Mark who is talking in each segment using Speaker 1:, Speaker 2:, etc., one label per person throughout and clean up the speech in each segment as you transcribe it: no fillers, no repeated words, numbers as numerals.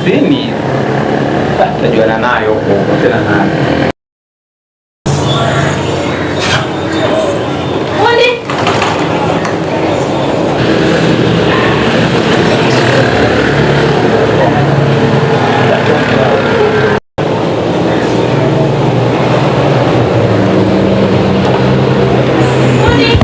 Speaker 1: Ofisini tajuana nayo huko tena nayo.
Speaker 2: Fundi. Fundi.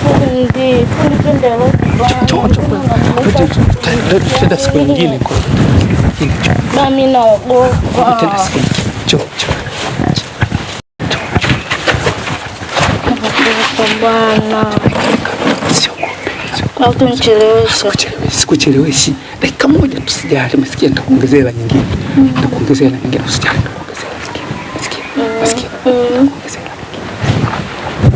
Speaker 2: Fundi, fundi, twende
Speaker 1: Tenda siku nyingine.
Speaker 2: Mimi naogopa.
Speaker 1: Tenda siku nyingine. Njoo, njoo.
Speaker 2: Bwana.
Speaker 1: Usiogope.
Speaker 2: Hautonichelewesha.
Speaker 1: Sikucheleweshi. Dakika moja tu, sijali. Umesikia, nitakuongezea hela nyingine. Nitakuongezea hela nyingine, usijali. Nitakuongezea hela nyingine. Umesikia? Umesikia? Nitakuongezea hela nyingine.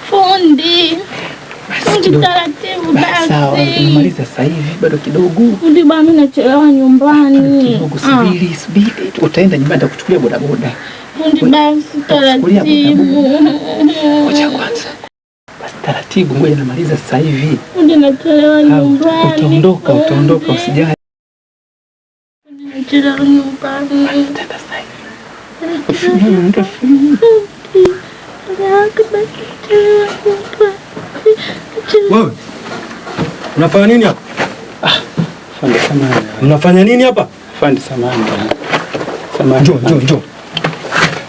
Speaker 2: Fundi. Fundi,
Speaker 1: Kidogo.
Speaker 2: taratibu
Speaker 1: Basi sawa,
Speaker 2: basi.
Speaker 1: nimemaliza sasa hivi, bado kidogo.
Speaker 2: Fundi bwana, mimi nachelewa nyumbani.
Speaker 1: Kidogo, subiri, subiri. Utaenda nyumbani, nitakuchukulia bodaboda.
Speaker 2: Fundi basi,
Speaker 1: Nitakuchukulia
Speaker 2: taratibu.
Speaker 1: Ngoja kwanza. Basi taratibu, ngoja namaliza sasa hivi.
Speaker 2: Fundi, nachelewa nyumbani.
Speaker 1: Utaondoka, utaondoka,
Speaker 2: Fundi.
Speaker 1: usijali.
Speaker 2: Fundi, nachelewa nyumbani.
Speaker 1: Utaenda sasa hivi.
Speaker 3: Wewe unafanya nini hapa?
Speaker 1: Fundi samahani.
Speaker 3: Unafanya nini hapa?
Speaker 1: Fundi samahani. Samahani.
Speaker 3: Njoo, njoo, njoo.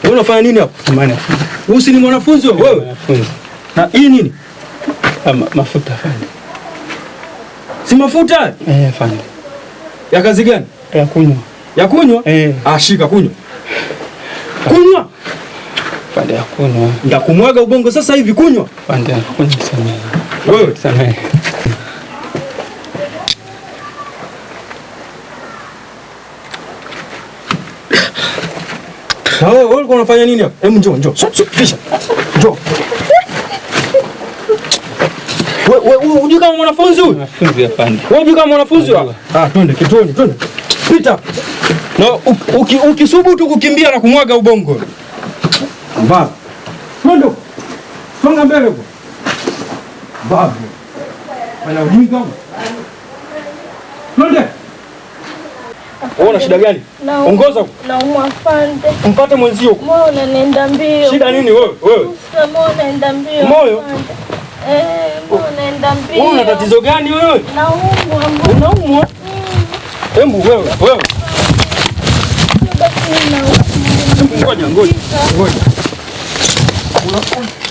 Speaker 3: Wewe unafanya nini hapa?
Speaker 1: Samahani.
Speaker 3: Wewe si ni mwanafunzi wewe?
Speaker 1: Mwanafunzi.
Speaker 3: Na hii nini?
Speaker 1: Mafuta fundi.
Speaker 3: Si mafuta?
Speaker 1: Eh, fundi.
Speaker 3: Ya kazi gani?
Speaker 1: Ya kunywa.
Speaker 3: Ya kunywa?
Speaker 1: Eh.
Speaker 3: Ah, shika kunywa. Kunywa.
Speaker 1: Fundi ya kunywa.
Speaker 3: Ndakumwaga ubongo sasa hivi, kunywa.
Speaker 1: Fundi ya kunywa, samehe.
Speaker 3: Wewe.
Speaker 1: Samehe.
Speaker 3: Na wewe ulikuwa unafanya nini hapa? Hebu njoo, njoo. Sio, sio, kisha. Njoo. Wewe wewe unajua kama mwanafunzi huyu?
Speaker 1: Mwanafunzi afande.
Speaker 3: Wewe unajua kama mwanafunzi wa? Ah, twende kituoni, twende. Pita. Na ukisubutu kukimbia na kumwaga ubongo. Mbaya. Twende. Songa mbele huko. Babu. Fanya ujinga. Twende. Wewe una shida gani? Ongoza.
Speaker 2: Naumwa afande.
Speaker 3: Mpate mwenzio.
Speaker 2: Moyo unanienda mbio.
Speaker 3: Shida nini wewe? Wewe.
Speaker 2: Moyo unaenda mbio.
Speaker 3: Moyo?
Speaker 2: Afande. Eh, moyo unaenda mbio.
Speaker 3: Wewe una tatizo gani wewe?
Speaker 2: Naumwa.
Speaker 3: Unaumwa? Hebu wewe, wewe.
Speaker 2: Basi naumwa.
Speaker 3: Ngoja, ngoja. Ngoja.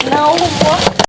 Speaker 2: Naumwa.